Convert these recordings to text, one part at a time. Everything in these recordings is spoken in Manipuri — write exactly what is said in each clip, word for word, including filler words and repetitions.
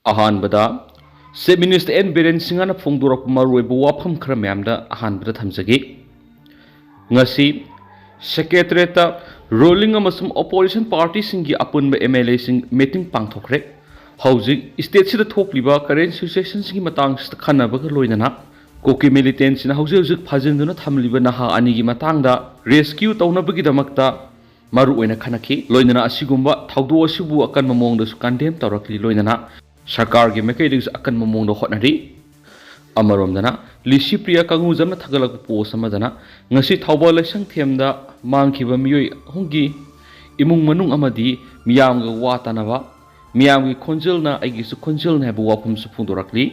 ꯑꯍꯥꯟꯕꯗ, Chief Minister N ꯕꯤꯔꯦꯟ ꯁꯤꯡꯍꯅ ꯐꯣꯡꯗꯣꯔꯛꯄ ꯃꯔꯨꯑꯣꯏꯕ ꯋꯥꯐꯝ ꯈꯔ ꯃꯌꯥꯝꯗ ꯑꯍꯥꯟꯕꯗ ꯊꯝꯖꯒꯦ꯫ ꯉꯁꯤ Secretariatꯇ ruling ꯑꯃꯁꯨꯡ opposition partyꯁꯤꯡꯒꯤ ꯑꯄꯨꯟꯕ MLAꯁꯤꯡ meeting ꯄꯥꯡꯊꯣꯛꯈ꯭ꯔꯦ꯫ ꯍꯧꯖꯤꯛ stateꯁꯤꯗ ꯊꯣꯛꯂꯤꯕ current situationꯁꯤꯡꯒꯤ ꯃꯇꯥꯡꯁꯤꯗ ꯈꯟꯅꯕꯒ ꯂꯣꯏꯅꯅ ꯀꯨꯀꯤ militantꯁꯤꯡꯅ ꯍꯧꯖꯤꯛ ꯍꯧꯖꯤꯛ ꯐꯥꯖꯤꯟꯗꯨꯅ ꯊꯝꯂꯤꯕ ꯅꯍꯥ ꯑꯅꯤꯒꯤ ꯃꯇꯥꯡꯗ rescue ꯇꯧꯅꯕꯒꯤꯗꯃꯛꯇ ꯃꯔꯨ ꯑꯣꯏꯅ ꯈꯟꯅꯈꯤ꯫ ꯂꯣꯏꯅꯅ ꯑꯁꯤꯒꯨꯝꯕ ꯊꯧꯗꯣꯛ ꯑꯁꯤꯕꯨ ꯑꯀꯟꯕ ꯃꯑꯣꯡꯗꯁꯨ condemn ꯇꯧꯔꯛꯂꯤ꯫ ꯂꯣꯏꯅꯅ ꯁꯔꯀꯥꯔꯒꯤ ꯃꯥꯏꯀꯩꯗꯒꯤꯁꯨ ꯑꯀꯟꯕ ꯃꯑꯣꯡꯗ ꯍꯣꯠꯅꯔꯤ꯫ ꯑꯃꯔꯣꯝꯗꯅ, ꯂꯤꯁꯤꯄ꯭ꯔꯤꯌꯥ ꯀꯪꯒꯨꯖꯝꯅ ꯊꯥꯒꯠꯂꯛꯄ post ꯑꯃꯗꯅ, ꯉꯁꯤ ꯊꯧꯕꯥꯜ ꯂꯥꯏꯁꯪꯊꯦꯝꯗ ꯃꯥꯡꯈꯤꯕ ꯃꯤꯑꯣꯏ ꯑꯍꯨꯝꯒꯤ ꯏꯃꯨꯡ ꯃꯅꯨꯡ ꯑꯃꯗꯤ ꯃꯤꯌꯥꯝꯒ ꯋꯥ ꯇꯥꯅꯕ, ꯃꯤꯌꯥꯝꯒꯤ ꯈꯣꯟꯖꯦꯜꯅ ꯑꯩꯒꯤꯁꯨ ꯈꯣꯟꯖꯦꯜꯅꯤ ꯍꯥꯏꯕ ꯋꯥꯐꯝꯁꯨ ꯐꯣꯡꯗꯣꯔꯛꯂꯤ꯫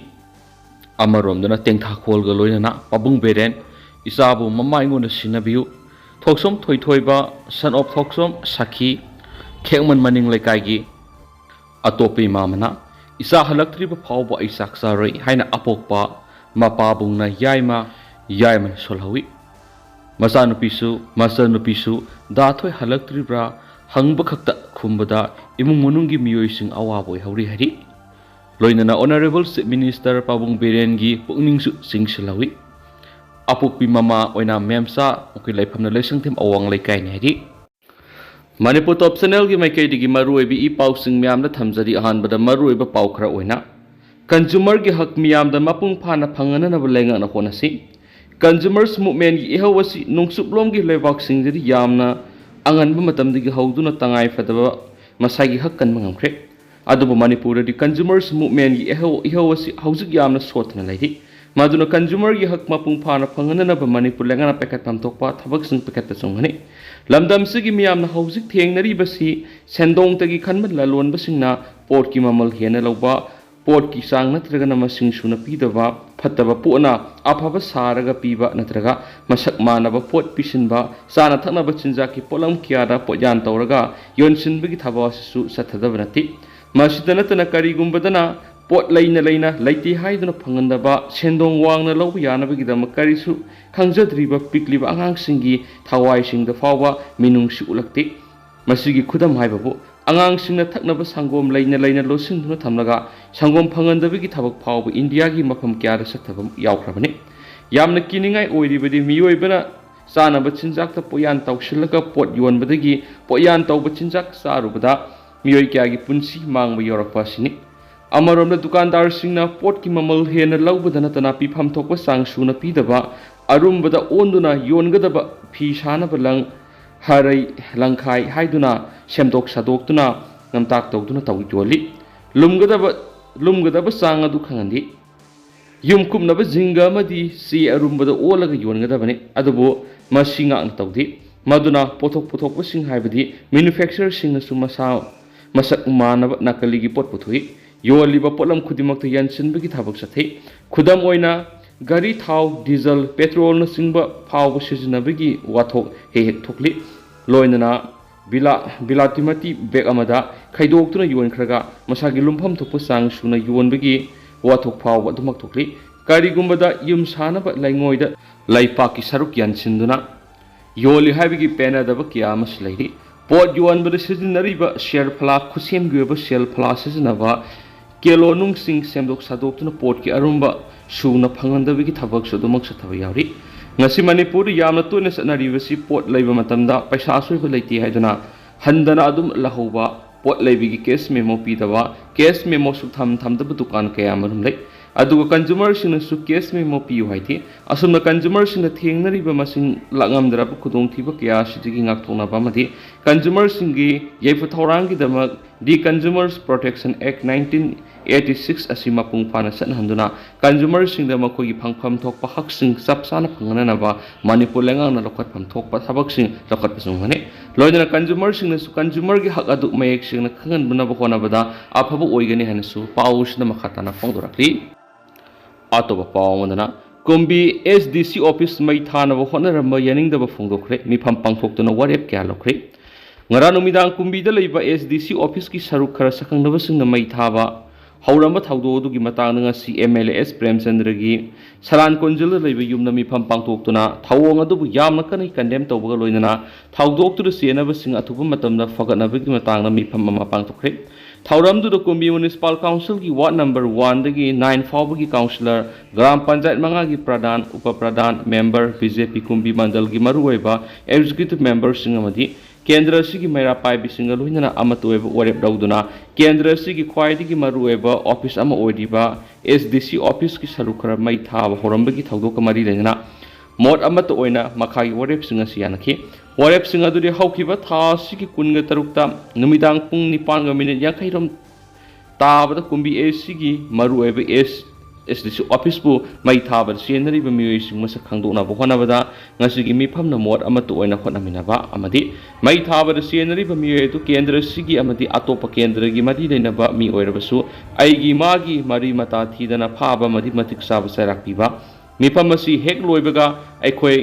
ꯑꯃꯔꯣꯝꯗꯅ, ꯇꯦꯡꯊꯥꯈꯣꯜꯒ ꯂꯣꯏꯅꯅ ꯄꯥꯕꯨꯡ ꯕꯤꯔꯦꯟ, ꯏꯆꯥꯕꯨ ꯃꯃꯥ ꯑꯩꯉꯣꯟꯗ ꯁꯤꯟꯅꯕꯤꯌꯨ, ꯊꯣꯛꯁꯣꯝ ꯊꯣꯏꯊꯣꯏꯕ, son of ꯊꯣꯛꯁꯣꯝ ꯁꯈꯤ, ꯈꯦꯛꯃꯟ ꯃꯅꯤꯡ ꯂꯩꯀꯥꯏꯒꯤ꯫ ꯑꯇꯣꯞꯄ ꯏꯃꯥ ꯑꯃꯅ, "ꯏꯆꯥ ꯍꯜꯂꯛꯇ꯭ꯔꯤꯕ ꯐꯥꯎꯕ ꯑꯩ ꯆꯥꯛ ꯆꯥꯔꯣꯏ" ꯍꯥꯏꯅ ꯑꯄꯣꯛꯄ ꯃꯄꯥꯕꯨꯡꯅ ꯌꯥꯏꯃ, ꯌꯥꯏꯃꯅ ꯁꯣꯜꯍꯧꯏ꯫ ꯃꯆꯥꯅꯨꯄꯤꯁꯨ, ꯃꯆꯟꯅꯨꯄꯤꯁꯨ ꯗꯥ ꯊꯣꯏ ꯍꯜꯂꯛꯇ꯭ꯔꯤꯕ꯭ꯔꯥ ꯍꯪꯕ ꯈꯛꯇ ꯈꯨꯝꯕꯗ ꯏꯃꯨꯡ ꯃꯅꯨꯡꯒꯤ ꯃꯤꯑꯣꯏꯁꯤꯡ ꯑꯋꯥꯕ ꯑꯣꯏꯍꯧꯔꯤ ꯍꯥꯏꯔꯤ꯫ ꯂꯣꯏꯅꯅ Honourable Chief Minister ꯄꯥꯕꯨꯡ ꯕꯤꯔꯦꯟꯒꯤ ꯄꯨꯛꯅꯤꯡꯁꯨ ꯆꯤꯡꯁꯤꯜꯍꯧꯏ꯫ ꯑꯄꯣꯛꯄꯤ ꯃꯃꯥ ꯑꯣꯏꯅ ꯃꯦꯝꯆꯥ ꯃꯈꯣꯏ ꯂꯩꯐꯝꯅ ꯂꯩꯁꯪꯊꯦꯝ ꯑꯋꯥꯡ ꯂꯩꯀꯥꯏꯅꯤ ꯍꯥꯏꯔꯤ꯫ ꯃꯅꯤꯄꯨꯔ Top Channelꯒꯤ ꯃꯥꯏꯀꯩꯗꯒꯤ ꯃꯔꯨꯑꯣꯏꯕ ꯏ ꯄꯥꯎꯁꯤꯡ ꯃꯌꯥꯝꯗ ꯊꯝꯖꯔꯤ꯫ ꯑꯍꯥꯟꯕꯗ ꯃꯔꯨꯑꯣꯏꯕ ꯄꯥꯎ ꯈꯔ ꯑꯣꯏꯅ, consumerꯒꯤ ꯍꯛ ꯃꯤꯌꯥꯝꯗ ꯃꯄꯨꯡ ꯐꯥꯅ ꯐꯪꯍꯟꯅꯅꯕ ꯂꯩꯉꯥꯛꯅ ꯍꯣꯠꯅꯁꯤ꯫ Consumers movementꯀꯤ ꯏꯍꯧ ꯑꯁꯤ ꯅꯣꯡꯆꯨꯞꯂꯣꯝꯒꯤ ꯂꯩꯕꯥꯛꯁꯤꯡꯗꯗꯤ ꯌꯥꯝꯅ ꯑꯉꯟꯕ ꯃꯇꯝꯗꯒꯤ ꯍꯧꯗꯨꯅ ꯇꯉꯥꯏ ꯐꯗꯕ ꯃꯁꯥꯒꯤ ꯍꯛ ꯀꯟꯕ ꯉꯝꯈ꯭ꯔꯦ꯫ ꯑꯗꯨꯕꯨ ꯃꯅꯤꯄꯨꯔꯗꯗꯤ Consumers movementꯀꯤ ꯏꯍꯧ, ꯏꯍꯧ ꯑꯁꯤ ꯍꯧꯖꯤꯛ ꯌꯥꯝꯅ ꯁꯣꯠꯊꯅ ꯂꯩꯔꯤ꯫ ꯃꯗꯨꯅ consumerꯒꯤ ꯍꯛ ꯃꯄꯨꯡ ꯐꯥꯅ ꯐꯪꯍꯟꯅꯅꯕ ꯃꯅꯤꯄꯨꯔ ꯂꯩꯉꯥꯛꯅ ꯄꯥꯏꯈꯠꯐꯝ ꯊꯣꯛꯄ ꯊꯕꯛꯁꯤꯡ ꯄꯥꯏꯈꯠꯄ ꯆꯨꯝꯒꯅꯤ꯫ ꯂꯝꯗꯝꯁꯤꯒꯤ ꯃꯤꯌꯥꯝꯅ ꯍꯧꯖꯤꯛ ꯊꯦꯡꯅꯔꯤꯕꯁꯤ ꯁꯦꯟꯗꯣꯡꯇꯒꯤ ꯈꯟꯕ ꯂꯂꯣꯟꯕꯁꯤꯡꯅ ꯄꯣꯠꯀꯤ ꯃꯃꯜ ꯍꯦꯟꯅ ꯂꯧꯕ, ꯄꯣꯠꯀꯤ ꯆꯥꯡ ꯅꯠꯇ꯭ꯔꯒꯅ ꯃꯁꯤꯡ ꯁꯨꯅ ꯄꯤꯗꯕ, ꯐꯠꯇꯕ ꯄꯣꯠꯅ ꯑꯐꯕ ꯁꯥꯔꯒ ꯄꯤꯕ ꯅꯠꯇ꯭ꯔꯒ ꯃꯁꯛ ꯃꯥꯟꯅꯕ ꯄꯣꯠ ꯄꯤꯁꯤꯟꯕ, ꯆꯥꯅ ꯊꯛꯅꯕ ꯆꯤꯟꯖꯥꯛꯀꯤ ꯄꯣꯠꯂꯝ ꯀꯌꯥꯗ ꯄꯣꯠꯌꯥꯟ ꯇꯧꯔꯒ ꯌꯣꯟꯁꯤꯟꯕꯒꯤ ꯊꯕꯛ ꯑꯁꯤꯁꯨ ꯆꯠꯊꯗꯕ ꯅꯠꯇꯦ꯫ ꯃꯁꯤꯗ ꯅꯠꯇꯅ ꯀꯔꯤꯒꯨꯝꯕꯗꯅ ꯄꯣꯠ ꯂꯩꯅ ꯂꯩꯅ ꯂꯩꯇꯦ ꯍꯥꯏꯗꯨꯅ ꯐꯪꯍꯟꯗꯕ, ꯁꯦꯟꯗꯣꯡ ꯋꯥꯡꯅ ꯂꯧꯕ ꯌꯥꯅꯕꯒꯤꯗꯃꯛ ꯀꯔꯤꯁꯨ ꯈꯪꯖꯗ꯭ꯔꯤꯕ ꯄꯤꯛꯂꯤꯕ ꯑꯉꯥꯡꯁꯤꯡꯒꯤ ꯊꯋꯥꯏꯁꯤꯡꯗ ꯐꯥꯎꯕ ꯃꯤꯅꯨꯡꯁꯤ ꯎꯠꯂꯛꯇꯦ꯫ ꯃꯁꯤꯒꯤ ꯈꯨꯗꯝ ꯍꯥꯏꯕꯕꯨ ꯑꯉꯥꯡꯁꯤꯡꯅ ꯊꯛꯅꯕ ꯁꯪꯒꯣꯝ ꯂꯩꯅ ꯂꯩꯅ ꯂꯣꯠꯁꯤꯟꯗꯨꯅ ꯊꯝꯂꯒ ꯁꯪꯒꯣꯝ ꯐꯪꯍꯟꯗꯕꯒꯤ ꯊꯕꯛ ꯐꯥꯎꯕ ꯏꯟꯗꯤꯌꯥꯒꯤ ꯃꯐꯝ ꯀꯌꯥꯗ ꯆꯠꯊꯕ ꯌꯥꯎꯈ꯭ꯔꯕꯅꯤ꯫ ꯌꯥꯝꯅ ꯀꯤꯅꯤꯡꯉꯥꯏ ꯑꯣꯏꯔꯤꯕꯗꯤ ꯃꯤꯑꯣꯏꯕꯅ ꯆꯥꯅꯕ ꯆꯤꯟꯖꯥꯛꯇ ꯄꯣꯠꯌꯥꯟ ꯇꯧꯁꯤꯜꯂꯒ ꯄꯣꯠ ꯌꯣꯟꯕꯗꯒꯤ ꯄꯣꯠꯌꯥꯟ ꯇꯧꯕ ꯆꯤꯟꯖꯥꯛ ꯆꯥꯔꯨꯕꯗ ꯃꯤꯑꯣꯏ ꯀꯌꯥꯒꯤ ꯄꯨꯟꯁꯤ ꯃꯥꯡꯕ ꯌꯧꯔꯛꯄ ꯑꯁꯤꯅꯤ꯫ ꯑꯃꯔꯣꯝꯗ ꯗꯨꯀꯥꯟꯗꯥꯔꯁꯤꯡꯅ ꯄꯣꯠꯀꯤ ꯃꯃꯜ ꯍꯦꯟꯅ ꯂꯧꯕꯗ ꯅꯠꯇꯅ ꯄꯤꯐꯝ ꯊꯣꯛꯄ ꯆꯥꯡ ꯁꯨꯅ ꯄꯤꯗꯕ, ꯑꯔꯨꯝꯕꯗ ꯑꯣꯟꯗꯨꯅ ꯌꯣꯟꯒꯗꯕ ꯐꯤ ꯁꯥꯅꯕ ꯂꯪ, ꯍꯔꯩ, ꯂꯪꯈꯥꯏ ꯍꯥꯏꯗꯨꯅ ꯁꯦꯝꯗꯣꯛ ꯁꯥꯗꯣꯛꯇꯨꯅ ꯅꯝꯇꯥꯛ ꯇꯧꯗꯨꯅ ꯇꯧ ꯌꯣꯜꯂꯤ꯫ ꯂꯨꯝꯒꯗꯕ, ꯂꯨꯝꯒꯗꯕ ꯆꯥꯡ ꯑꯗꯨ ꯈꯪꯍꯟꯗꯦ꯫ ꯌꯨꯝ ꯀꯨꯞꯅꯕ ꯖꯤꯡꯒ ꯑꯃꯗꯤ ꯆꯦ ꯑꯔꯨꯝꯕꯗ ꯑꯣꯜꯂꯒ ꯌꯣꯟꯒꯗꯕꯅꯤ꯫ ꯑꯗꯨꯕꯨ ꯃꯁꯤ ꯉꯥꯛꯅ ꯇꯧꯗꯦ꯫ ꯃꯗꯨꯅ ꯄꯣꯠꯊꯣꯛ ꯄꯨꯊꯣꯛꯄꯁꯤꯡ ꯍꯥꯏꯕꯗꯤ ꯃꯦꯅꯨꯐꯦꯛꯆꯔꯁꯤꯡꯅꯁꯨ ꯃꯁꯥ ꯃꯁꯛ ꯃꯥꯟꯅꯕ ꯅꯀꯂꯤꯒꯤ ꯄꯣꯠ ꯄꯨꯊꯣꯛꯏ꯫ ꯌꯣꯜꯂꯤꯕ ꯄꯣꯠꯂꯝ ꯈꯨꯗꯤꯡꯃꯛꯇ ꯌꯥꯟꯁꯤꯟꯕꯒꯤ ꯊꯕꯛ ꯆꯠꯊꯩ꯫ ꯈꯨꯗꯝ ꯑꯣꯏꯅ, ꯒꯥꯔꯤ ꯊꯥꯎ, ꯗꯤꯖꯜ, ꯄꯦꯇ꯭ꯔꯣꯜꯅꯆꯤꯡꯕ ꯐꯥꯎꯕ ꯁꯤꯖꯤꯟꯅꯕꯒꯤ ꯋꯥꯊꯣꯛ ꯍꯦꯛ ꯍꯦꯛ ꯊꯣꯛꯂꯤ꯫ ꯂꯣꯏꯅꯅ ꯕꯤꯂꯥ-, ꯕꯤꯂꯥꯇꯤꯃꯇꯤ ꯕꯦꯒ ꯑꯃꯗ ꯈꯥꯏꯗꯣꯛꯇꯨꯅ ꯌꯣꯟꯈ꯭ꯔꯒ ꯃꯁꯥꯒꯤ ꯂꯨꯝꯐꯝ ꯊꯣꯛꯄ ꯆꯥꯡ ꯁꯨꯅ ꯌꯣꯟꯕꯒꯤ ꯋꯥꯊꯣꯛ ꯐꯥꯎꯕ ꯑꯗꯨꯃꯛ ꯊꯣꯛꯂꯤ꯫ ꯀꯔꯤꯒꯨꯝꯕꯗ ꯌꯨꯝ ꯁꯥꯅꯕ ꯂꯩꯉꯣꯏꯗ ꯂꯩꯄꯥꯛꯀꯤ ꯁꯔꯨꯛ ꯌꯥꯟꯁꯤꯟꯗꯨꯅ ꯌꯣꯜꯂꯤ ꯍꯥꯏꯕꯒꯤ ꯄꯦꯟꯅꯗꯕ ꯀꯌꯥ ꯑꯃꯁꯨ ꯂꯩꯔꯤ꯫ ꯄꯣꯠ ꯌꯣꯟꯕꯗ ꯁꯤꯖꯤꯟꯅꯔꯤꯕ ꯁꯦꯜ ꯐꯂꯥ, ꯈꯨꯠꯁꯦꯝꯒꯤ ꯑꯣꯏꯕ ꯁꯦꯜ ꯐꯂꯥ ꯁꯤꯖꯤꯟꯅꯕ, ꯀꯦꯂꯣꯅꯨꯡꯁꯤꯡ ꯁꯦꯝꯗꯣꯛ ꯁꯥꯗꯣꯛꯇꯨꯅ ꯄꯣꯠꯀꯤ ꯑꯔꯨꯝꯕ ꯁꯨꯅ ꯐꯪꯍꯟꯗꯕꯒꯤ ꯊꯕꯛꯁꯨ ꯑꯗꯨꯃꯛ ꯆꯠꯊꯕ ꯌꯥꯎꯔꯤ꯫ ꯉꯁꯤ ꯃꯅꯤꯄꯨꯔꯗ ꯌꯥꯝꯅ ꯇꯣꯏꯅ ꯆꯠꯅꯔꯤꯕꯁꯤ ꯄꯣꯠ ꯂꯩꯕ ꯃꯇꯝꯗ ꯄꯩꯁꯥ ꯑꯁꯣꯏꯕ ꯂꯩꯇꯦ ꯍꯥꯏꯗꯨꯅ ꯍꯟꯗꯅ ꯑꯗꯨꯝ ꯂꯧꯍꯧꯕ, ꯄꯣꯠ ꯂꯩꯕꯒꯤ ꯀꯦꯁ ꯃꯦꯃꯣ ꯄꯤꯗꯕ, ꯀꯦꯁ ꯃꯦꯃꯣ ꯁꯨꯛꯊꯝ ꯊꯝꯗꯕ ꯗꯨꯀꯥꯟ ꯀꯌꯥ ꯑꯃꯔꯣꯝ ꯂꯩ꯫ ꯑꯗꯨꯒ ꯀꯟꯖꯨꯃꯔꯁꯤꯡꯅꯁꯨ ꯀꯦꯁ ꯃꯦꯃꯣ ꯄꯤꯌꯨ ꯍꯥꯏꯗꯦ꯫ ꯑꯁꯨꯝꯅ ꯀꯟꯖꯨꯃꯔꯁꯤꯡꯅ ꯊꯦꯡꯅꯔꯤꯕ ꯃꯁꯤꯡ ꯂꯥꯛꯉꯝꯗ꯭ꯔꯕ ꯈꯨꯗꯣꯡꯊꯤꯕ ꯀꯌꯥ ꯑꯁꯤꯗꯒꯤ ꯉꯥꯛꯊꯣꯛꯅꯕ ꯑꯃꯗꯤ ꯀꯟꯖꯨꯃꯔꯁꯤꯡꯒꯤ ꯌꯥꯏꯐ ꯊꯧꯔꯥꯡꯒꯤꯗꯃꯛ The Consumers Protection Act nineteen eighty six ꯑꯁꯤ ꯃꯄꯨꯡ ꯐꯥꯅ ꯆꯠꯅꯍꯟꯗꯨꯅ ꯀꯟꯖꯨꯃꯔꯁꯤꯡꯗ ꯃꯈꯣꯏꯒꯤ ꯐꯪꯐꯝ ꯊꯣꯛꯄ ꯍꯛꯁꯤꯡ ꯆꯞ ꯆꯥꯅ ꯐꯪꯍꯟꯅꯕ ꯃꯅꯤꯄꯨꯔ ꯂꯩꯉꯥꯛꯅ ꯂꯧꯈꯠꯐꯝ ꯊꯣꯛꯄ ꯊꯕꯛꯁꯤꯡ ꯂꯧꯈꯠꯄꯁꯨ ꯉꯝꯒꯅꯤ꯫ ꯂꯣꯏꯅꯅ ꯀꯟꯖꯨꯃꯔꯁꯤꯡꯅꯁꯨ ꯀꯟꯖꯨꯃꯔꯒꯤ ꯍꯛ ꯑꯗꯨ ꯃꯌꯦꯛ ꯁꯦꯡꯅ ꯈꯪꯍꯟꯅꯕ ꯍꯣꯠꯅꯕꯗ ꯑꯐꯕ ꯑꯣꯏꯒꯅꯤ ꯍꯥꯏꯅꯁꯨ ꯄꯥꯎꯁꯤꯗ ꯃꯈꯥ ꯇꯥꯅ ꯐꯣꯡꯗꯣꯔꯛꯂꯤ꯫ ꯑꯇꯣꯞꯄ ꯄꯥꯎ ꯑꯃꯗꯅ, ꯀꯨꯝꯕꯤ ꯑꯦꯁ ꯗꯤ ꯁꯤ ꯑꯣꯐꯤꯁ ꯃꯩ ꯊꯥꯅꯕ ꯍꯣꯠꯅꯔꯝꯕ ꯌꯥꯅꯤꯡꯗꯕ ꯐꯣꯡꯗꯣꯛꯈ꯭ꯔꯦ꯫ ꯃꯤꯐꯝ ꯄꯥꯡꯊꯣꯛꯇꯨꯅ ꯋꯥꯔꯦꯞ ꯀꯌꯥ ꯂꯧꯈ꯭ꯔꯦ꯫ ꯉꯔꯥꯡ ꯅꯨꯃꯤꯗꯥꯡ ꯀꯨꯝꯕꯤꯗ ꯂꯩꯕ ꯑꯦꯁ ꯗꯤ ꯁꯤ ꯑꯣꯐꯤꯁꯀꯤ ꯁꯔꯨꯛ ꯈꯔ ꯁꯛꯈꯪꯅꯕꯁꯤꯡꯅ ꯃꯩ ꯊꯥꯕ ꯍꯧꯔꯝꯕ ꯊꯧꯗꯣꯛ ꯑꯗꯨꯒꯤ ꯃꯇꯥꯡꯗ ꯉꯁꯤ ꯑꯦꯝ ꯑꯦꯜ ꯑꯦ ꯑꯦꯁ ꯄ꯭ꯔꯦꯝꯆꯟꯗ꯭ꯔꯒꯤ ꯁꯂꯥꯟ ꯀꯣꯟꯖꯤꯜꯗ ꯂꯩꯕ ꯌꯨꯝꯗ ꯃꯤꯐꯝ ꯄꯥꯡꯊꯣꯛꯇꯨꯅ ꯊꯧꯑꯣꯡ ꯑꯗꯨꯕꯨ ꯌꯥꯝꯅ ꯀꯟꯅ ꯀꯟꯗꯦꯝ ꯇꯧꯕꯒ ꯂꯣꯏꯅꯅ ꯊꯧꯗꯣꯛꯇꯨꯗ ꯆꯦꯟꯅꯕꯁꯤꯡ ꯑꯊꯨꯕ ꯃꯇꯝꯗ ꯐꯒꯠꯅꯕꯒꯤ ꯃꯇꯥꯡꯗ ꯃꯤꯐꯝ ꯑꯃ ꯄꯥꯡꯊꯣꯛꯈ꯭ꯔꯦ꯫ ꯊꯧꯔꯝꯗꯨꯗ ꯀꯨꯝꯕꯤ ꯃ꯭ꯌꯨꯅꯤꯁꯤꯄꯥꯜ ꯀꯥꯎꯟꯁꯤꯜꯒꯤ ꯋꯥꯔꯗ ꯅꯝꯕꯔ ꯋꯥꯟꯗꯒꯤ ꯅꯥꯏꯟ ꯐꯥꯎꯕꯒꯤ ꯀꯥꯎꯟꯁꯤꯂꯔ, ꯒ꯭ꯔꯥꯝ ꯄꯟꯆꯥꯌꯠ ꯃꯉꯥꯒꯤ ꯄ꯭ꯔꯙꯥꯟ, ꯎꯄ ꯄ꯭ꯔꯙꯥꯟ, ꯃꯦꯝꯕꯔ, ꯕꯤ ꯖꯦ ꯄꯤ ꯀꯨꯝꯕꯤ ꯃꯟꯗꯜꯒꯤ ꯃꯔꯨꯑꯣꯏꯕ ꯑꯦꯛꯖꯤꯀ꯭ꯌꯨꯇꯤꯚ ꯃꯦꯝꯕꯔꯁꯤꯡ ꯑꯃꯗꯤ ꯀꯦꯟꯗ꯭ꯔ ꯑꯁꯤꯒꯤ ꯃꯩꯔꯥ ꯄꯥꯏꯕꯤꯁꯤꯡꯒ ꯂꯣꯏꯅꯅ ꯑꯃꯠꯇ ꯑꯣꯏꯕ ꯋꯥꯔꯦꯞ ꯂꯧꯗꯨꯅ ꯀꯦꯟꯗ꯭ꯔ ꯑꯁꯤꯒꯤ ꯈ꯭ꯋꯥꯏꯗꯒꯤ ꯃꯔꯨꯑꯣꯏꯕ ꯑꯣꯐꯤꯁ ꯑꯃ ꯑꯣꯏꯔꯤꯕ ꯑꯦꯁ ꯗꯤ ꯁꯤ ꯑꯣꯐꯤꯁꯀꯤ ꯁꯔꯨꯛ ꯈꯔ ꯃꯩ ꯊꯥꯕ ꯍꯧꯔꯝꯕꯒꯤ ꯊꯧꯗꯣꯛꯀ ꯃꯔꯤ ꯂꯩꯅꯅ ꯃꯣꯠ ꯑꯃꯠꯇ ꯑꯣꯏꯅ ꯃꯈꯥꯒꯤ ꯋꯥꯔꯦꯞꯁꯤꯡ ꯑꯁꯤ ꯌꯥꯅꯈꯤ꯫ ꯋꯥꯔꯦꯞꯁꯤꯡ ꯑꯗꯨꯗꯤ ꯍꯧꯈꯤꯕ ꯊꯥ ꯑꯁꯤꯒꯤ ꯀꯨꯟꯒ ꯇꯔꯨꯛꯇ ꯅꯨꯃꯤꯗꯥꯡ ꯄꯨꯡ ꯅꯤꯄꯥꯟꯒ ꯃꯤꯅꯤꯠ ꯌꯥꯡꯈꯩꯔꯣꯝ ꯇꯥꯕꯗ ꯀꯨꯝꯕꯤ ꯑꯦꯁ ꯁꯤꯒꯤ ꯃꯔꯨꯑꯣꯏꯕ ꯑꯦꯁ ꯑꯦꯁ ꯗꯤ ꯁꯤ ꯑꯣꯐꯤꯁꯄꯨ ꯃꯩ ꯊꯥꯕꯗ ꯆꯦꯟꯅꯔꯤꯕ ꯃꯤꯑꯣꯏꯁꯤꯡ ꯃꯁꯛ ꯈꯪꯗꯣꯛꯅꯕ ꯍꯣꯠꯅꯕꯗ ꯉꯁꯤꯒꯤ ꯃꯤꯐꯝꯅ ꯃꯣꯠ ꯑꯃꯠꯇ ꯑꯣꯏꯅ ꯍꯣꯠꯅꯃꯤꯟꯅꯕ ꯑꯃꯗꯤ ꯃꯩ ꯊꯥꯕꯗ ꯆꯦꯟꯅꯔꯤꯕ ꯃꯤꯑꯣꯏ ꯑꯗꯨ ꯀꯦꯟꯗ꯭ꯔ ꯑꯁꯤꯒꯤ ꯑꯃꯗꯤ ꯑꯇꯣꯞꯄ ꯀꯦꯟꯗ꯭ꯔꯒꯤ ꯃꯔꯤ ꯂꯩꯅꯕ ꯃꯤ ꯑꯣꯏꯔꯕꯁꯨ ꯑꯩꯒꯤ ꯃꯥꯒꯤ ꯃꯔꯤ ꯃꯇꯥ ꯊꯤꯗꯅ ꯐꯥꯕ ꯑꯃꯗꯤ ꯃꯇꯤꯛ ꯆꯥꯕ ꯆꯩꯔꯥꯛ ꯄꯤꯕ꯫ ꯃꯤꯐꯝ ꯑꯁꯤ ꯍꯦꯛ ꯂꯣꯏꯕꯒ ꯑꯩꯈꯣꯏ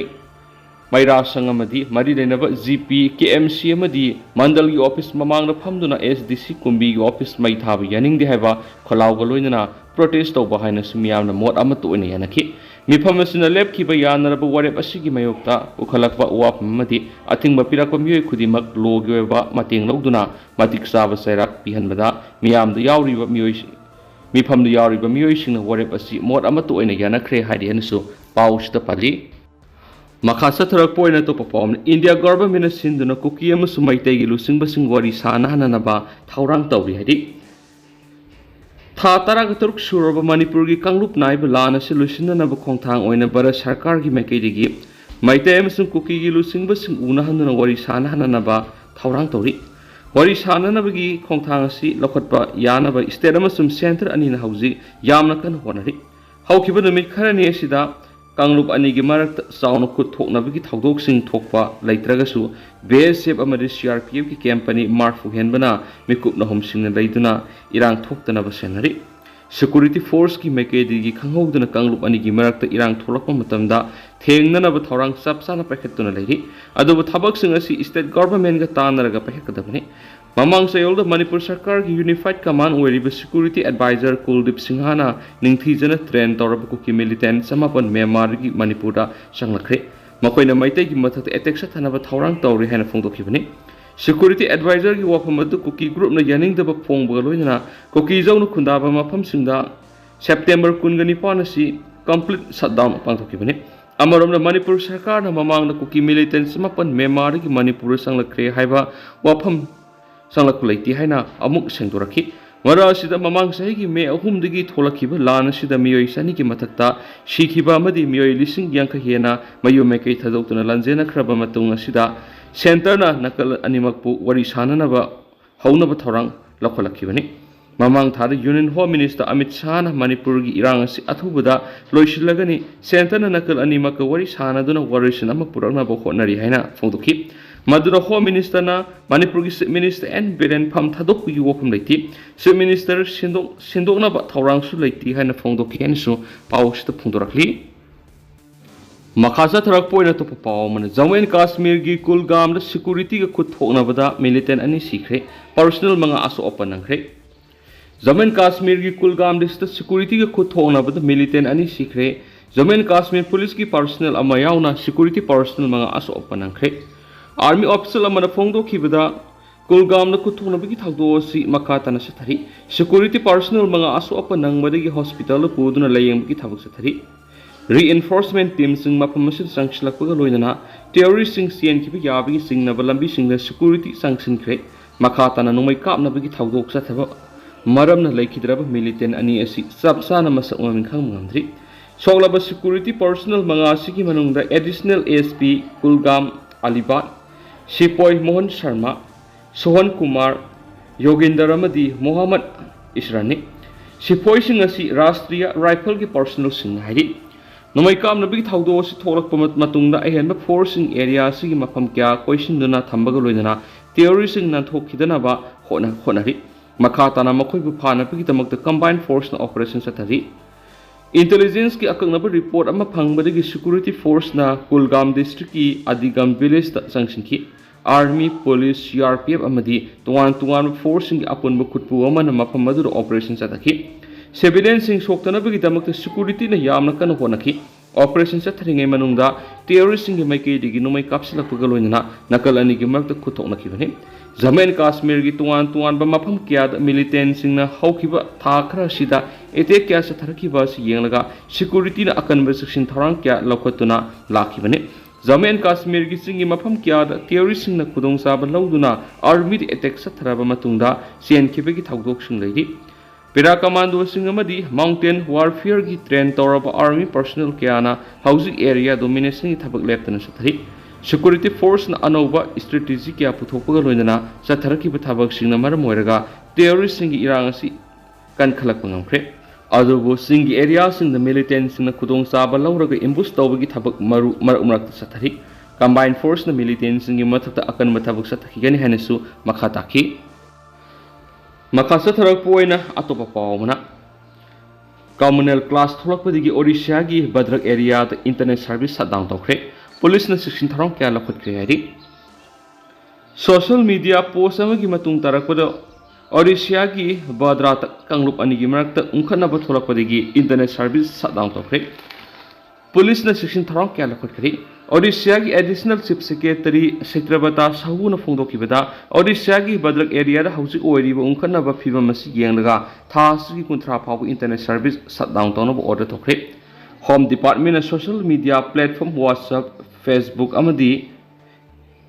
ꯃꯩꯔꯥ ꯁꯪ ꯑꯃꯗꯤ ꯃꯔꯤ ꯂꯩꯅꯕ ꯖꯤ ꯄꯤ, ꯀꯦ ꯑꯦꯝ ꯁꯤ ꯑꯃꯗꯤ ꯃꯟꯗꯜꯒꯤ ꯑꯣꯐꯤꯁ ꯃꯃꯥꯡꯗ ꯐꯝꯗꯨꯅ ꯑꯦꯁ ꯗꯤ ꯁꯤ ꯀꯨꯝꯕꯤꯒꯤ ꯑꯣꯐꯤꯁ ꯃꯩ ꯊꯥꯕ ꯌꯥꯅꯤꯡꯗꯦ ꯍꯥꯏꯕ ꯈꯣꯜꯂꯥꯎꯒ ꯂꯣꯏꯅꯅ ꯄ꯭ꯔꯣꯇꯦꯁ ꯇꯧꯕ ꯍꯥꯏꯅꯁꯨ ꯃꯤꯌꯥꯝꯅ ꯃꯣꯠ ꯑꯃꯠꯇ ꯑꯣꯏꯅ ꯌꯥꯅꯈꯤ꯫ ꯃꯤꯐꯝ ꯑꯁꯤꯅ ꯂꯦꯞꯈꯤꯕ ꯌꯥꯅꯔꯕ ꯋꯥꯔꯦꯞ ꯑꯁꯤꯒꯤ ꯃꯥꯌꯣꯛꯇ ꯄꯨꯈꯠꯂꯛꯄ ꯋꯥꯐꯝ ꯑꯃꯗꯤ ꯑꯊꯤꯡꯕ ꯄꯤꯔꯛꯄ ꯃꯤꯑꯣꯏ ꯈꯨꯗꯤꯡꯃꯛ ꯂꯣꯒꯤ ꯑꯣꯏꯕ ꯃꯇꯦꯡ ꯂꯧꯗꯨꯅ ꯃꯇꯤꯛ ꯆꯥꯕ ꯆꯩꯔꯥꯛ ꯄꯤꯍꯟꯕꯗ ꯃꯤꯌꯥꯝꯗ ꯌꯥꯎꯔꯤꯕ ꯃꯤꯑꯣꯏꯁꯤꯡ ꯃꯤꯐꯝꯗ ꯌꯥꯎꯔꯤꯕ ꯃꯤꯑꯣꯏꯁꯤꯡꯅ ꯋꯥꯔꯦꯞ ꯑꯁꯤ ꯃꯣꯠ ꯑꯃꯠꯇ ꯑꯣꯏꯅ ꯌꯥꯅꯈ꯭ꯔꯦ ꯍꯥꯏꯔꯤ ꯍꯥꯏꯅꯁꯨ ꯄꯥꯎꯁꯤꯗ ꯄꯜꯂꯤ꯫ ꯃꯈꯥ ꯆꯠꯊꯔꯛꯄ ꯑꯣꯏꯅ ꯑꯇꯣꯞꯄ ꯄꯥꯎ ꯑꯃꯅ, ꯏꯟꯗꯤꯌꯥ ꯒꯚꯔꯟꯃꯦꯟꯠꯅ ꯁꯤꯟꯗꯨꯅ ꯀꯨꯀꯤ ꯑꯃꯁꯨꯡ ꯃꯩꯇꯩꯒꯤ ꯂꯨꯆꯤꯡꯕꯁꯤꯡ ꯋꯥꯔꯤ ꯁꯥꯅꯍꯟꯅꯅꯕ ꯊꯧꯔꯥꯡ ꯇꯧꯔꯤ ꯍꯥꯏꯔꯤ꯫ ꯊꯥ ꯇꯔꯥꯒ ꯇꯔꯨꯛ ꯁꯨꯔꯕ ꯃꯅꯤꯄꯨꯔꯒꯤ ꯀꯥꯡꯂꯨꯞ ꯅꯥꯏꯕ ꯂꯥꯟ ꯑꯁꯤ ꯂꯣꯏꯁꯤꯟꯅꯅꯕ ꯈꯣꯡꯊꯥꯡ ꯑꯣꯏꯅ ꯚꯥꯔꯠ ꯁꯔꯀꯥꯔꯒꯤ ꯃꯥꯏꯀꯩꯗꯒꯤ ꯃꯩꯇꯩ ꯑꯃꯁꯨꯡ ꯀꯨꯀꯤꯒꯤ ꯂꯨꯆꯤꯡꯕꯁꯤꯡ ꯎꯅꯍꯟꯗꯨꯅ ꯋꯥꯔꯤ ꯁꯥꯅꯍꯟꯅꯅꯕ ꯊꯧꯔꯥꯡ ꯇꯧꯔꯤ꯫ ꯋꯥꯔꯤ ꯁꯥꯅꯅꯕꯒꯤ ꯈꯣꯡꯊꯥꯡ ꯑꯁꯤ ꯂꯧꯈꯠꯄ ꯌꯥꯅꯕ ꯁ꯭ꯇꯦꯠ ꯑꯃꯁꯨꯡ ꯁꯦꯟꯇꯔ ꯑꯅꯤꯅ ꯍꯧꯖꯤꯛ ꯌꯥꯝꯅ ꯀꯟꯅ ꯍꯣꯠꯅꯔꯤ꯫ ꯍꯧꯈꯤꯕ ꯅꯨꯃꯤꯠ ꯈꯔꯅꯤ ꯑꯁꯤꯗ ꯀꯥꯡꯂꯨꯞ ꯑꯅꯤꯒꯤ ꯃꯔꯛꯇ ꯆꯥꯎꯅ ꯈꯨꯠ ꯊꯣꯛꯅꯕꯒꯤ ꯊꯧꯗꯣꯛꯁꯤꯡ ꯊꯣꯛꯄ ꯂꯩꯇ꯭ꯔꯒꯁꯨ, ꯕꯤ ꯑꯦꯁ ꯑꯦꯐ ꯑꯃꯗꯤ ꯁꯤ ꯑꯥꯔ ꯄꯤ ꯑꯦꯐꯀꯤ ꯀꯦꯝꯞ ꯑꯅꯤ ꯃꯥꯔꯐꯨ ꯍꯦꯟꯕꯅ ꯃꯤꯀꯨꯞ ꯅꯍꯨꯝꯁꯤꯡꯅ ꯂꯩꯗꯨꯅ ꯏꯔꯥꯡ ꯊꯣꯛꯇꯅꯕ ꯁꯦꯟꯅꯔꯤ꯫ ꯁꯦꯀ꯭ꯌꯨꯔꯤꯇꯤ ꯐꯣꯔꯁꯀꯤ ꯃꯥꯏꯀꯩꯗꯒꯤ ꯈꯪꯍꯧꯗꯅ ꯀꯥꯡꯂꯨꯞ ꯑꯅꯤꯒꯤ ꯃꯔꯛꯇ ꯏꯔꯥꯡ ꯊꯣꯛꯂꯛꯄ ꯃꯇꯝꯗ ꯊꯦꯡꯅꯅꯕ ꯊꯧꯔꯥꯡ ꯆꯞ ꯆꯥꯅ ꯄꯥꯏꯈꯠꯇꯨꯅ ꯂꯩꯔꯤ꯫ ꯑꯗꯨꯕꯨ ꯊꯕꯛꯁꯤꯡ ꯑꯁꯤ ꯁ꯭ꯇꯦꯠ ꯒꯚꯔꯟꯃꯦꯟꯠꯒ ꯇꯥꯟꯅꯔꯒ ꯄꯥꯏꯈꯠꯀꯗꯕꯅꯤ꯫ ꯃꯃꯥꯡ ꯆꯌꯣꯜꯗ ꯃꯅꯤꯄꯨꯔ ꯁꯔꯀꯥꯔꯒꯤ Unified Command ꯑꯣꯏꯔꯤꯕ Security Advisor ꯀꯨꯜꯗꯤꯞ ꯁꯤꯡꯍꯅ ꯅꯤꯡꯊꯤꯖꯅ train ꯇꯧꯔꯕ ꯀꯨꯀꯤ militant ꯑꯃ ꯃ꯭ꯌꯥꯟꯃꯥꯔꯗꯒꯤ ꯃꯅꯤꯄꯨꯔꯗ ꯆꯪꯂꯛꯈ꯭ꯔꯦ꯫ ꯃꯈꯣꯏꯅ ꯃꯩꯇꯩꯒꯤ ꯃꯊꯛꯇ attack ꯆꯠꯊꯅꯕ ꯊꯧꯔꯥꯡ ꯇꯧꯔꯤ ꯍꯥꯏꯅ ꯐꯣꯡꯗꯣꯛꯈꯤꯕꯅꯤ꯫ Security Advisorꯒꯤ ꯋꯥꯐꯝ ꯑꯗꯨ ꯀꯨꯀꯤ groupꯅ ꯌꯥꯅꯤꯡꯗꯕ ꯐꯣꯡꯕꯒ ꯂꯣꯏꯅꯅ ꯀꯨꯀꯤꯖꯧꯅ ꯈꯨꯟꯗꯥꯕ ꯃꯐꯝꯁꯤꯡꯗ September ꯀꯨꯟꯒ ꯅꯤꯄꯥꯟ ꯑꯁꯤ complete shutdown ꯄꯥꯡꯊꯣꯛꯈꯤꯕꯅꯤ꯫ ꯑꯃꯔꯣꯝꯗ, ꯃꯅꯤꯄꯨꯔ ꯁꯔꯀꯥꯔꯅ ꯃꯃꯥꯡꯗ ꯀꯨꯀꯤ militants ꯃꯥꯄꯟ ꯃ꯭ꯌꯥꯟꯃꯥꯔꯗꯒꯤ ꯃꯅꯤꯄꯨꯔꯗ ꯆꯪꯂꯛꯈ꯭ꯔꯦ ꯍꯥꯏꯕ ꯋꯥꯐꯝ ꯆꯪꯂꯛꯄ ꯂꯩꯇꯦ ꯍꯥꯏꯅ ꯑꯃꯨꯛ ꯁꯦꯡꯗꯣꯔꯛꯈꯤ꯫ ꯃꯔꯛ ꯑꯁꯤꯗ, ꯃꯃꯥꯡ ꯆꯍꯤꯒꯤ ꯃꯦ ꯑꯍꯨꯝꯗꯒꯤ ꯊꯣꯛꯂꯛꯈꯤꯕ ꯂꯥꯟ ꯑꯁꯤꯗ ꯃꯤꯑꯣꯏ ꯆꯅꯤꯒꯤ ꯃꯊꯛꯇ ꯁꯤꯈꯤꯕ ꯑꯃꯗꯤ ꯃꯤꯑꯣꯏ ꯂꯤꯁꯤꯡ ꯌꯥꯡꯈꯩ ꯍꯦꯟꯅ ꯃꯌꯨꯝ ꯃꯀꯩ ꯊꯥꯗꯣꯛꯇꯨꯅ ꯂꯥꯟꯖꯦꯟꯅꯈ꯭ꯔꯕ ꯃꯇꯨꯡ ꯑꯁꯤꯗ, centreꯅ ꯅꯥꯀꯜ ꯑꯅꯤꯃꯛꯄꯨ ꯋꯥꯔꯤ ꯁꯥꯅꯅꯕ ꯍꯧꯅꯕ ꯊꯧꯔꯥꯡ ꯂꯧꯈꯠꯂꯛꯈꯤꯕꯅꯤ꯫ ꯃꯃꯥꯡ ꯊꯥꯗ Union Home Minister ꯑꯃꯤꯠ ꯁꯥꯍꯅ ꯃꯅꯤꯄꯨꯔꯒꯤ ꯏꯔꯥꯡ ꯑꯁꯤ ꯑꯊꯨꯕꯗ ꯂꯣꯏꯁꯤꯜꯂꯒꯅꯤ, centreꯅ ꯅꯥꯀꯜ ꯑꯅꯤꯃꯛꯀ ꯋꯥꯔꯤ ꯁꯥꯅꯗꯨꯅ ꯋꯥꯔꯣꯏꯁꯤꯟ ꯑꯃ ꯄꯨꯔꯛꯅꯕ ꯍꯣꯠꯅꯔꯤ ꯍꯥꯏꯅ ꯐꯣꯡꯗꯣꯛꯈꯤ꯫ ꯃꯗꯨꯗ Home Ministerꯅ ꯃꯅꯤꯄꯨꯔꯒꯤ Chief Minister ꯑꯦꯟ ꯕꯤꯔꯦꯟ ꯐꯝ ꯊꯥꯗꯣꯛꯄꯒꯤ ꯋꯥꯐꯝ ꯂꯩꯇꯦ, Chief Minister ꯁꯤꯟꯗꯣꯛ-, ꯁꯤꯟꯗꯣꯛꯅꯕ ꯊꯧꯔꯥꯡꯁꯨ ꯂꯩꯇꯦ ꯍꯥꯏꯅ ꯐꯣꯡꯗꯣꯛꯈꯤ ꯍꯥꯏꯅꯁꯨ ꯄꯥꯎ ꯑꯁꯤꯗ ꯐꯣꯡꯗꯣꯔꯛꯂꯤ꯫ ꯃꯈꯥ ꯆꯠꯊꯔꯛꯄ ꯑꯣꯏꯅ ꯑꯇꯣꯞꯄ ꯄꯥꯎ ꯑꯃꯅ, ꯖꯝꯃꯨ ꯑꯦꯟ ꯀꯥꯁꯃꯤꯔꯒꯤ ꯀꯨꯜꯒꯥꯝꯗ securityꯒ ꯈꯨꯠ ꯊꯣꯛꯅꯕꯗ militant ꯑꯅꯤ ꯁꯤꯈ꯭ꯔꯦ, personnel ꯃꯉꯥ ꯑꯁꯣꯛ ꯑꯄꯟ ꯅꯪꯈ꯭ꯔꯦ꯫ ꯖꯝꯃꯨ ꯑꯦꯟ ꯀꯥꯁꯃꯤꯔꯒꯤ ꯀꯨꯜꯒꯥꯝ districtꯇ securityꯒ ꯈꯨꯠ ꯊꯣꯛꯅꯕꯗ militant ꯑꯅꯤ ꯁꯤꯈ꯭ꯔꯦ꯫ ꯖꯝꯃꯨ ꯑꯦꯟ ꯀꯥꯁꯃꯤꯔ ꯄꯨꯂꯤꯁꯀꯤ personnel ꯑꯃ ꯌꯥꯎꯅ security personnel ꯃꯉꯥ ꯑꯁꯣꯛ ꯑꯄꯟ ꯅꯪꯈ꯭ꯔꯦ꯫ Army official ꯑꯃꯅ ꯐꯣꯡꯗꯣꯛꯈꯤꯕꯗ, ꯀꯨꯜꯒꯥꯝꯗ ꯈꯨꯠ ꯊꯣꯛꯅꯕꯒꯤ ꯊꯧꯗꯣꯛ ꯑꯁꯤ ꯃꯈꯥ ꯇꯥꯅ ꯆꯠꯊꯔꯤ꯫ Security personnel ꯃꯉꯥ ꯑꯁꯣꯛ ꯑꯄꯟ ꯅꯪꯕꯗꯒꯤ hospitalꯗ ꯄꯨꯗꯨꯅ ꯂꯥꯌꯦꯡꯕꯒꯤ ꯊꯕꯛ ꯆꯠꯊꯔꯤ꯫ Reinforcement teamꯁꯤꯡ ꯃꯐꯝ ꯑꯁꯤꯗ ꯆꯪꯁꯤꯜꯂꯛꯄꯒ ꯂꯣꯏꯅꯅ terroristꯁꯤꯡ ꯆꯦꯟꯈꯤꯕ ꯌꯥꯕꯒꯤ ꯆꯤꯡꯅꯕ ꯂꯝꯕꯤꯁꯤꯡꯗ security ꯆꯪꯁꯤꯟꯈ꯭ꯔꯦ꯫ ꯃꯈꯥ ꯇꯥꯅ ꯅꯣꯡꯃꯩ ꯀꯥꯞꯅꯕꯒꯤ ꯊꯧꯗꯣꯛ ꯆꯠꯊꯕ ꯃꯔꯝꯅ ꯂꯩꯈꯤꯗ꯭ꯔꯕ militant ꯑꯅꯤ ꯑꯁꯤ ꯆꯞ ꯆꯥꯅ ꯃꯁꯛ ꯃꯃꯤꯡ ꯈꯪꯕ ꯉꯝꯗ꯭ꯔꯤ꯫ ꯁꯣꯛꯂꯕ security personnel ꯃꯉꯥ ꯑꯁꯤꯒꯤ ꯃꯅꯨꯡꯗ Additional SP ꯀꯨꯜꯒꯥꯝ ꯑꯂꯤꯕꯥꯠ, ꯁꯤꯄꯣꯏ ꯃꯣꯍꯟ ꯁꯔꯃ, ꯁꯣꯍꯟ ꯀꯨꯃꯥꯔ, ꯌꯣꯒꯤꯟꯗꯔ ꯑꯃꯗꯤ ꯃꯣꯍꯝꯃꯗ ꯏꯁꯔꯥꯅꯤ꯫ ꯁꯤꯄꯣꯏꯁꯤꯡ ꯑꯁꯤ ꯔꯥꯁꯇ꯭ꯔꯤꯌꯥ ꯔꯥꯏꯐꯜꯒꯤ personnelꯁꯤꯡꯅꯤ ꯍꯥꯏꯔꯤ꯫ ꯅꯣꯡꯃꯩ ꯀꯥꯞꯅꯕꯒꯤ ꯊꯧꯗꯣꯛ ꯑꯁꯤ ꯊꯣꯛꯂꯛꯄ ꯃ-, ꯃꯇꯨꯡꯗ ꯑꯍꯦꯟꯕ forceꯁꯤꯡ area ꯑꯁꯤꯒꯤ ꯃꯐꯝ ꯀꯌꯥ ꯀꯣꯏꯁꯤꯟꯗꯨꯅ ꯊꯝꯕꯒ ꯂꯣꯏꯅꯅ terroristꯁꯤꯡ ꯅꯥꯟꯊꯣꯛꯈꯤꯗꯅꯕ ꯍꯣꯠꯅ-, ꯍꯣꯠꯅꯔꯤ꯫ ꯃꯈꯥ ꯇꯥꯅ ꯃꯈꯣꯏꯕꯨ ꯐꯥꯅꯕꯒꯤꯗꯃꯛꯇ combined forceꯅ operation ꯆꯠꯊꯔꯤ꯫ Intelligenceꯀꯤ ꯑꯀꯛꯅꯕ report ꯑꯃ ꯐꯪꯕꯗꯒꯤ security forceꯅ Kulgam districtꯀꯤ ꯑꯗꯤꯒꯝ villageꯇ ꯆꯪꯁꯤꯟꯈꯤ꯫ Army, Police, C R P F ꯑꯃꯗꯤ ꯇꯣꯉꯥꯟ ꯇꯣꯉꯥꯟꯕ forceꯁꯤꯡꯒꯤ ꯑꯄꯨꯟꯕ ꯈꯨꯠꯄꯨ ꯑꯃꯅ ꯃꯐꯝ ꯑꯗꯨꯗ operation ꯆꯠꯊꯈꯤ꯫ Civilianꯁꯤꯡ ꯁꯣꯛꯇꯅꯕꯒꯤꯗꯃꯛꯇ securityꯅ ꯌꯥꯝꯅ ꯀꯟꯅ ꯍꯣꯠꯅꯈꯤ꯫ Operation ꯆꯠꯊꯔꯤꯉꯩ ꯃꯅꯨꯡꯗ terroristꯁꯤꯡꯒꯤ ꯃꯥꯏꯀꯩꯗꯒꯤ ꯅꯣꯡꯃꯩ ꯀꯥꯞꯁꯤꯜꯂꯛꯄꯒ ꯂꯣꯏꯅꯅ ꯅꯥꯀꯜ ꯑꯅꯤꯒꯤ ꯃꯔꯛꯇ ꯈꯨꯠꯊꯣꯛꯅꯈꯤꯕꯅꯤ꯫ ꯖꯝꯃꯨ ꯑꯦꯟ ꯀꯥꯁꯃꯤꯔꯒꯤ ꯇꯣꯉꯥꯟ ꯇꯣꯉꯥꯟꯕ ꯃꯐꯝ ꯀꯌꯥꯗ militantꯁꯤꯡꯅ ꯍꯧꯈꯤꯕ ꯊꯥ ꯈꯔ ꯑꯁꯤꯗ attack ꯀꯌꯥ ꯆꯠꯊꯔꯛꯈꯤꯕ ꯑꯁꯤ ꯌꯦꯡꯂꯒ securityꯅ ꯑꯀꯟꯕ ꯆꯦꯛꯁꯤꯟ ꯊꯧꯔꯥꯡ ꯀꯌꯥ ꯂꯧꯈꯠꯇꯨꯅ ꯂꯥꯛꯈꯤꯕꯅꯤ꯫ ꯖꯝꯃꯨ ꯑꯦꯟ ꯀꯥꯁꯃꯤꯔꯒꯤ ꯆꯤꯡꯒꯤ ꯃꯐꯝ ꯀꯌꯥꯗ terroristꯁꯤꯡꯅ ꯈꯨꯗꯣꯡꯆꯥꯕ ꯂꯧꯗꯨꯅ armyꯗ attack ꯆꯠꯊꯔꯕ ꯃꯇꯨꯡꯗ ꯆꯦꯟꯈꯤꯕꯒꯤ ꯊꯧꯗꯣꯛꯁꯤꯡ ꯂꯩꯔꯤ꯫ Para commandoꯁꯤꯡ ꯑꯃꯗꯤ mountain warfareꯒꯤ train ꯇꯧꯔꯕ army personnel ꯀꯌꯥꯅ ꯍꯧꯖꯤꯛ area dominationꯒꯤ ꯊꯕꯛ ꯂꯦꯞꯇꯅ ꯆꯠꯊꯔꯤ꯫ Security forceꯅ ꯑꯅꯧꯕ strategy ꯀꯌꯥ ꯄꯨꯊꯣꯛꯄꯒ ꯂꯣꯏꯅꯅ ꯆꯠꯊꯔꯛꯈꯤꯕ ꯊꯕꯛꯁꯤꯡꯅ ꯃꯔꯝ ꯑꯣꯏꯔꯒ terroristꯁꯤꯡꯒꯤ ꯏꯔꯥꯡ ꯑꯁꯤ ꯀꯟꯈꯠꯂꯛꯄ ꯉꯝꯈ꯭ꯔꯦ꯫ ꯑꯗꯨꯕꯨ ꯆꯤꯡꯒꯤ areaꯁꯤꯡꯗ militantꯁꯤꯡꯅ ꯈꯨꯗꯣꯡꯆꯥꯕ ꯂꯧꯔꯒ ambush ꯇꯧꯕꯒꯤ ꯊꯕꯛ ꯃꯔꯨ-, ꯃꯔꯛ ꯃꯔꯛꯇ ꯆꯠꯊꯔꯤ꯫ Combined forceꯅ militantꯁꯤꯡꯒꯤ ꯃꯊꯛꯇ ꯑꯀꯟꯕ ꯊꯕꯛ ꯆꯠꯊꯈꯤꯒꯅꯤ ꯍꯥꯏꯅꯁꯨ ꯃꯈꯥ ꯇꯥꯈꯤ꯫ ꯃꯈꯥ ꯆꯠꯊꯔꯛꯄ ꯑꯣꯏꯅ ꯑꯇꯣꯞꯄ ꯄꯥꯎ ꯑꯃꯅ, communal class ꯊꯣꯛꯂꯛꯄꯗꯒꯤ ꯑꯣꯔꯤꯁꯥꯒꯤ ꯚꯗ꯭ꯔꯛ areaꯗ internet service shutdown ꯇꯧꯈ꯭ꯔꯦ꯫ Policeꯅ ꯆꯦꯛꯁꯤꯟ ꯊꯧꯔꯥꯡ ꯀꯌꯥ ꯂꯧꯈꯠꯈ꯭ꯔꯦ ꯍꯥꯏꯔꯤ꯫ Social media post ꯑꯃꯒꯤ ꯃꯇꯨꯡ ꯇꯥꯔꯛꯄꯗ, ꯑꯣꯔꯤꯁꯥꯒꯤ ꯚꯗ꯭ꯔꯥꯇ ꯀꯥꯡꯂꯨꯞ ꯑꯅꯤꯒꯤ ꯃꯔꯛꯇ ꯎꯪꯈꯠꯅꯕ ꯊꯣꯛꯂꯛꯄꯗꯒꯤ internet service shutdown ꯇꯧꯈ꯭ꯔꯦ꯫ Policeꯅ ꯆꯦꯛꯁꯤꯟ ꯊꯧꯔꯥꯡ ꯀꯌꯥ ꯂꯧꯈꯠꯈ꯭ꯔꯦ꯫ ꯑꯣꯔꯤꯁꯥꯒꯤ Additional Chief Secretary ꯁꯇ꯭ꯔꯕꯇꯥ ꯁꯥꯍꯨꯅ ꯐꯣꯡꯗꯣꯛꯈꯤꯕꯗ, ꯑꯣꯔꯤꯁꯥꯒꯤ ꯚꯗ꯭ꯔꯛ areaꯗ ꯍꯧꯖꯤꯛ ꯑꯣꯏꯔꯤꯕ ꯎꯪꯈꯠꯅꯕ ꯐꯤꯕꯝ ꯑꯁꯤ ꯌꯦꯡꯂꯒ ꯊꯥ ꯑꯁꯤꯒꯤ ꯀꯨꯟꯊ꯭ꯔꯥ ꯐꯥꯎꯕ internet service shutdown ꯇꯧꯅꯕ order ꯇꯧꯈ꯭ꯔꯦ꯫ Home Departmentꯅ social media platform WhatsApp, Facebook ꯑꯃꯗꯤ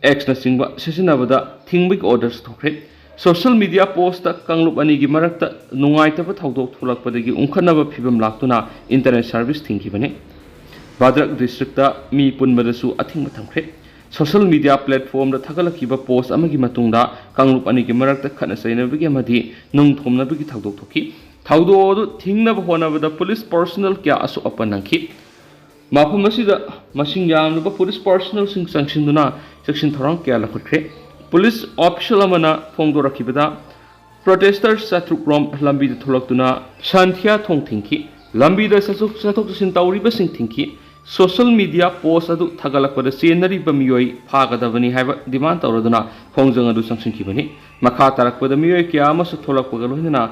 Xꯅꯆꯤꯡꯕ ꯁꯤꯖꯤꯟꯅꯕꯗ ꯊꯤꯡꯕꯒꯤ orders ꯊꯣꯛꯈ꯭ꯔꯦ꯫ Social media postꯇ ꯀꯥꯡꯂꯨꯞ ꯑꯅꯤꯒꯤ ꯃꯔꯛꯇ ꯅꯨꯡꯉꯥꯏꯇꯕ ꯊꯧꯗꯣꯛ ꯊꯣꯛꯂꯛꯄꯗꯒꯤ ꯎꯪꯈꯠꯅꯕ ꯐꯤꯕꯝ ꯂꯥꯛꯇꯨꯅ internet service ꯊꯤꯡꯈꯤꯕꯅꯤ꯫ ꯚꯗ꯭ꯔꯛ districtꯇ ꯃꯤ ꯄꯨꯟꯕꯗꯁꯨ ꯑꯊꯤꯡꯕ ꯊꯝꯈ꯭ꯔꯦ꯫ Social media platformꯗ ꯊꯥꯒꯠꯂꯛꯈꯤꯕ post ꯑꯃꯒꯤ ꯃꯇꯨꯡꯗ ꯀꯥꯡꯂꯨꯞ ꯑꯅꯤꯒꯤ ꯃꯔꯛꯇ ꯈꯠꯅ ꯆꯩꯅꯕꯒꯤ ꯑꯃꯗꯤ ꯅꯨꯡ ꯊꯣꯝꯅꯕꯒꯤ ꯊꯧꯗꯣꯛ ꯊꯣꯛꯈꯤ꯫ ꯊꯧꯗꯣꯛ ꯑꯗꯨ ꯊꯤꯡꯅꯕ ꯍꯣꯠꯅꯕꯗ police personnel ꯀꯌꯥ ꯑꯁꯣꯛ ꯑꯄꯟ ꯅꯪꯈꯤ꯫ ꯃꯐꯝ ꯑꯁꯤꯗ ꯃꯁꯤꯡ ꯌꯥꯝꯂꯕ police personnelꯁꯤꯡ ꯆꯪꯁꯤꯟꯗꯨꯅ ꯆꯦꯛꯁꯤꯟ ꯊꯧꯔꯥꯡ ꯀꯌꯥ ꯂꯧꯈꯠꯈ꯭ꯔꯦ꯫ Police official ꯑꯃꯅ ꯐꯣꯡꯗꯣꯔꯛꯈꯤꯕꯗ, protesters ꯆꯥꯇ꯭ꯔꯨꯛ ꯔꯣꯝ ꯂꯝꯕꯤꯗ ꯊꯣꯛꯂꯛꯇꯨꯅ ꯁꯟꯊꯤꯌꯥ ꯊꯣꯡ ꯊꯤꯡꯈꯤ꯫ ꯂꯝꯕꯤꯗ ꯆꯠꯊꯣꯛ, ꯆꯠꯊꯣꯛ ꯆꯠꯁꯤꯟ ꯇꯧꯔꯤꯕꯁꯤꯡ ꯊꯤꯡꯈꯤ꯫ ꯁꯣꯁꯤꯌꯦꯜ ꯃꯤꯗꯤꯌꯥ ꯄꯣꯁ ꯑꯗꯨ ꯊꯥꯒꯠꯂꯛꯄꯗ ꯆꯦꯟꯅꯔꯤꯕ ꯃꯤꯑꯣꯏ ꯐꯥꯒꯗꯕꯅꯤ ꯍꯥꯏꯕ ꯗꯤꯃꯥꯟ ꯇꯧꯔꯗꯨꯅ ꯈꯣꯡꯖꯪ ꯑꯗꯨ ꯆꯪꯁꯤꯟꯈꯤꯕꯅꯤ꯫ ꯃꯈꯥ ꯇꯥꯔꯛꯄꯗ ꯃꯤꯑꯣꯏ ꯀꯌꯥ ꯑꯃꯁꯨ ꯊꯣꯛꯂꯛꯄꯒ ꯂꯣꯏꯅꯅ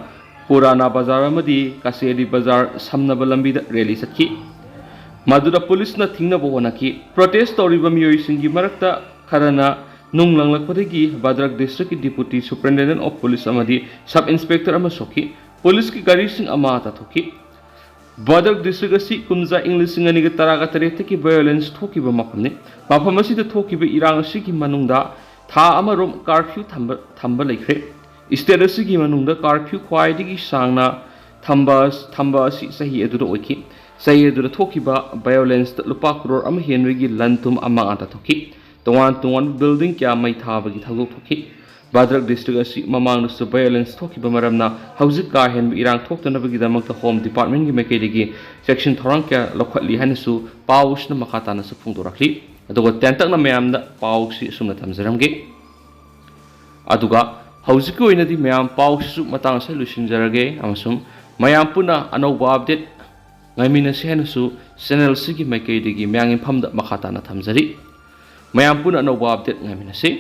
ꯄꯨꯔꯥꯅꯥ ꯕꯖꯥꯔ ꯑꯃꯗꯤ ꯀꯆꯦꯔꯤ ꯕꯖꯥꯔ ꯁꯝꯅꯕ ꯂꯝꯕꯤꯗ ꯔꯦꯂꯤ ꯆꯠꯈꯤ꯫ ꯃꯗꯨꯗ ꯄꯨꯂꯤꯁꯅ ꯊꯤꯡꯅꯕ ꯍꯣꯠꯅꯈꯤ꯫ ꯄ꯭ꯔꯣꯇꯦꯁ ꯇꯧꯔꯤꯕ ꯃꯤꯑꯣꯏꯁꯤꯡꯒꯤ ꯃꯔꯛꯇ ꯈꯔꯅ ꯅꯨꯡ ꯂꯪꯂꯛꯄꯗꯒꯤ ꯚꯗ꯭ꯔꯛ ꯗꯤꯁꯇ꯭ꯔꯤꯛꯀꯤ ꯗꯤꯄꯨꯇꯤ ꯁꯨꯄꯔꯤꯟꯇꯦꯟꯗꯦꯟ ꯑꯣꯐ ꯄꯨꯂꯤꯁ ꯑꯃꯗꯤ ꯁꯕ ꯏꯟꯁꯄꯦꯛꯇꯔ ꯑꯃ ꯁꯣꯛꯈꯤ꯫ ꯄꯨꯂꯤꯁꯀꯤ ꯒꯥꯔꯤꯁꯤꯡ ꯑꯃ ꯇꯥꯊꯣꯛꯈꯤ꯫ ꯚꯗ꯭ꯔꯛ ꯗꯤꯁꯇ꯭ꯔꯤꯛ ꯑꯁꯤ ꯀꯨꯝꯖꯥ ꯏꯪ ꯂꯤꯁꯤꯡ ꯑꯅꯤꯒ ꯇꯔꯥꯒ ꯇꯔꯦꯠꯇꯒꯤ ꯚꯥꯏꯑꯣꯂꯦꯟꯁ ꯊꯣꯛꯈꯤꯕ ꯃꯐꯝꯅꯤ꯫ ꯃꯐꯝ ꯑꯁꯤꯗ ꯊꯣꯛꯈꯤꯕ ꯏꯔꯥꯡ ꯑꯁꯤꯒꯤ ꯃꯅꯨꯡꯗ ꯊꯥ ꯑꯃꯔꯣꯝ ꯀꯥꯔꯐ꯭ꯌꯨ ꯊꯝꯕ, ꯊꯝꯕ ꯂꯩꯈ꯭ꯔꯦ꯫ ꯁ꯭ꯇꯦꯠ ꯑꯁꯤꯒꯤ ꯃꯅꯨꯡꯗ ꯀꯥꯔꯐ꯭ꯌꯨ ꯈ꯭ꯋꯥꯏꯗꯒꯤ ꯁꯥꯡꯅ ꯊꯝꯕ, ꯊꯝꯕ ꯑꯁꯤ ꯆꯍꯤ ꯑꯗꯨꯗ ꯑꯣꯏꯈꯤ꯫ ꯆꯍꯤ ꯑꯗꯨꯗ ꯊꯣꯛꯈꯤꯕ ꯚꯥꯏꯑꯣꯂꯦꯟꯁꯇ ꯂꯨꯄꯥ ꯀ꯭ꯔꯣꯔ ꯑꯃ ꯍꯦꯟꯕꯒꯤ ꯂꯟ ꯊꯨꯝ ꯑꯃꯥꯡ ꯑꯇꯥ ꯊꯣꯛꯈꯤ꯫ ꯇꯣꯉꯥꯟ ꯇꯣꯉꯥꯟꯕ ꯕꯤꯜꯗꯤꯡ ꯀꯌꯥ ꯃꯩ ꯊꯥꯕꯒꯤ ꯊꯧꯗꯣꯛ ꯊꯣꯛꯈꯤ꯫ ꯚꯗ꯭ꯔꯛ ꯗꯤꯁꯇ꯭ꯔꯤꯛ ꯑꯁꯤ ꯃꯃꯥꯡꯗꯁꯨ ꯚꯥꯏꯑꯣꯂꯦꯟꯁ ꯊꯣꯛꯈꯤꯕ ꯃꯔꯝꯅ ꯍꯧꯖꯤꯛ ꯀꯥ ꯍꯦꯟꯕ ꯏꯔꯥꯡ ꯊꯣꯛꯇꯅꯕꯒꯤꯗꯃꯛꯇ ꯍꯣꯝ ꯗꯤꯄꯥꯔꯠꯃꯦꯟꯒꯤ ꯃꯥꯏꯀꯩꯗꯒꯤ ꯆꯦꯛꯁꯤꯟ ꯊꯧꯔꯥꯡ ꯀꯌꯥ ꯂꯧꯈꯠꯂꯤ ꯍꯥꯏꯅꯁꯨ ꯄꯥꯎꯁꯤꯅ ꯃꯈꯥ ꯇꯥꯅꯁꯨ ꯐꯣꯡꯗꯣꯔꯛꯂꯤ꯫ ꯑꯗꯨꯒ ꯇꯦꯟꯇꯛꯅ ꯃꯌꯥꯝꯗ ꯄꯥꯎꯁꯤ ꯑꯁꯨꯝꯅ ꯊꯝꯖꯔꯝꯒꯦ꯫ ꯑꯗꯨꯒ ꯍꯧꯖꯤꯛꯀꯤ ꯑꯣꯏꯅꯗꯤ ꯃꯌꯥꯝ ꯄꯥꯎꯁꯤꯁꯨ ꯃꯇꯥꯡ ꯑꯁꯤꯗ ꯂꯣꯏꯁꯤꯟꯖꯔꯒꯦ ꯑꯃꯁꯨꯡ ꯃꯌꯥꯝ ꯄꯨꯟꯅ ꯑꯅꯧꯕ ꯑꯞꯗꯦꯠ ꯉꯥꯏꯃꯤꯟꯅꯁꯤ ꯍꯥꯏꯅꯁꯨ ꯆꯦꯅꯦꯜꯁꯤꯒꯤ ꯃꯥꯏꯀꯩꯗꯒꯤ ꯃꯌꯥꯝꯒꯤ ꯃꯐꯝꯗ ꯃꯈꯥ ꯇꯥꯅ ꯊꯝꯖꯔꯤ꯫ ꯃꯌꯥꯝ ꯄꯨꯟꯅ ꯑꯅꯧꯕ ꯑꯞꯗꯦꯠ ꯉꯥꯏꯃꯤꯟꯅꯁꯤ꯫